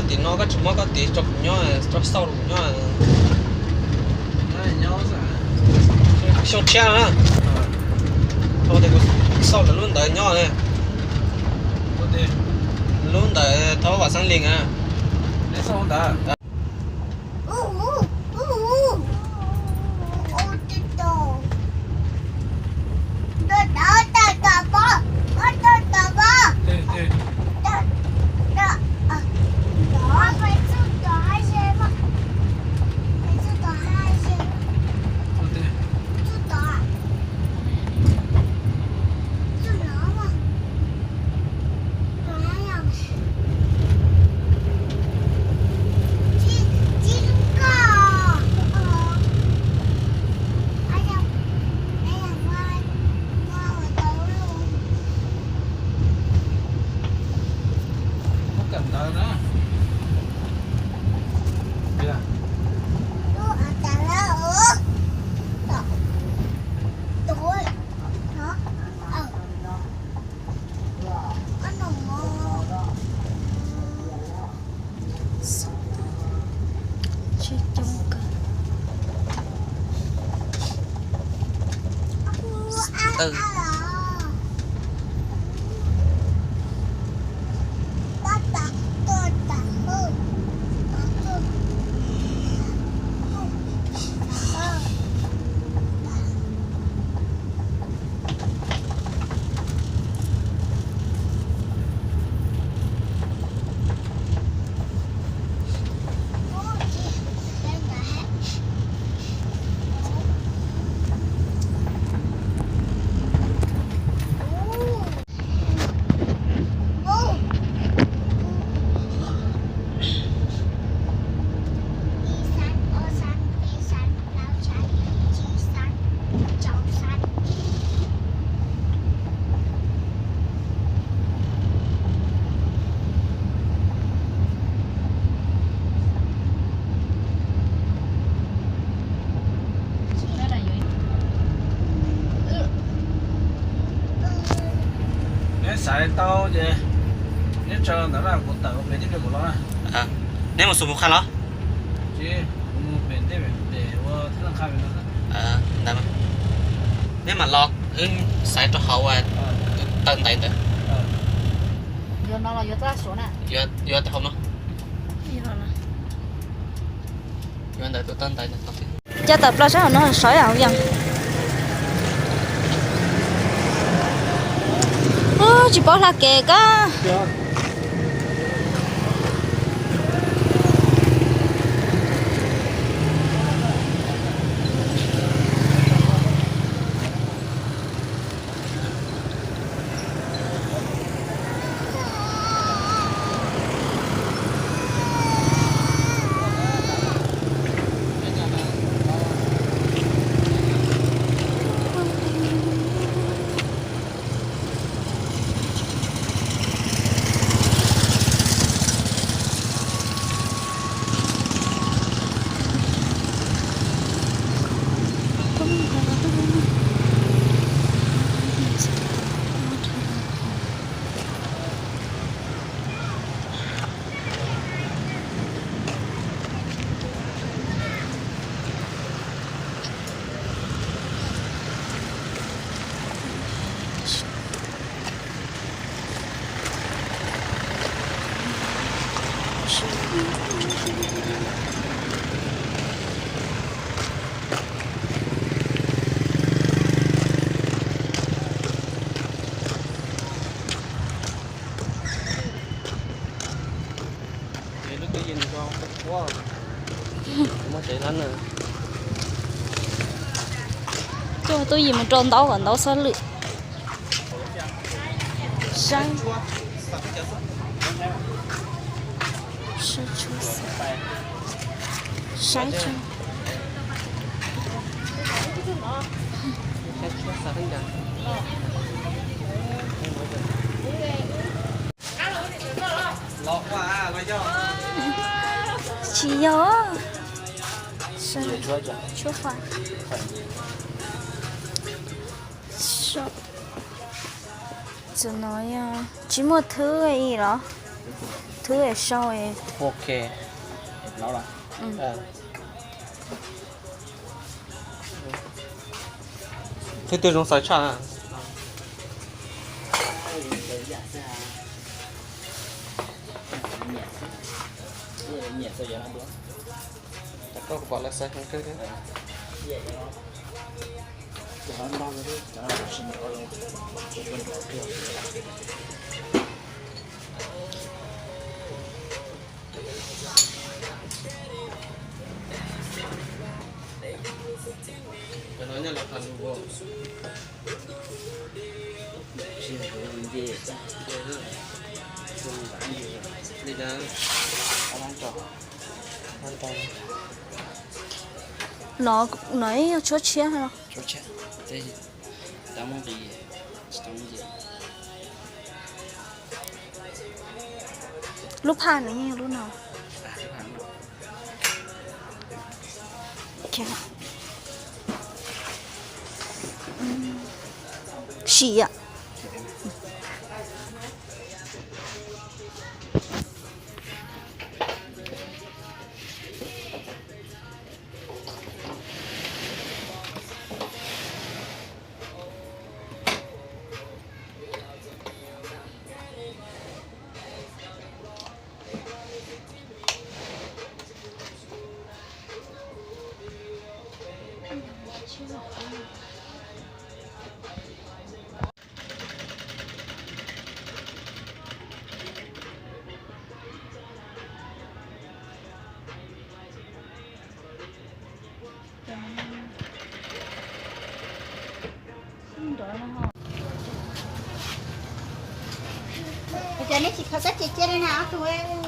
Tim no koj tsis muab koj tiv rau kuv nyob, rau xauj rau kuv nyob. Xyoo tshiab no na. Thaum tias kuv xauj lawv lub ntawd nyob ne. Lub ntawd thaum Vam Xeeb Lis na. Muab kawm ntawv na. Tsis coob kawg. Tawm. Neb xaiv tau ces neb tsaws ntawd na, kuv tawm ua pem teb ris kuv los na. Neb mus xus mus qha los? Tsis, kuv mus pem ntej pem ua thab qha pem no. Ntawd mas neb mam los wb xaiv rau hauv tus taw ntaiv ntawd. Yuav no los yuav txaj suav na? Yuav, yuav tau hauv no. Yuav ntawd tus taw ntaiv ntawd tau. Coj tawm plaws sab hauv no sawv hauv yog. Ub, tsis paub hla kev kab. Lub tub yim no, muaj tsev lab na. Tuaj tub yim mus rau ntaub kom ntaub xab lwm. Saib, saib tshuaj, saib tshuaj. Tsis yog, tshuaj fais. Txawm no yog tsis muaj thwb li los? Thwb sau. Ok. Thwb twg zoo xaws tshaj? Koj pom lawv xaws heev kawg thiab. No, no ib yog tshuab tshiab no. Lub phaj nws yeej yog lub no. Sim yom. Ua cas neb tsis khaws kab ces cia li na ob tug?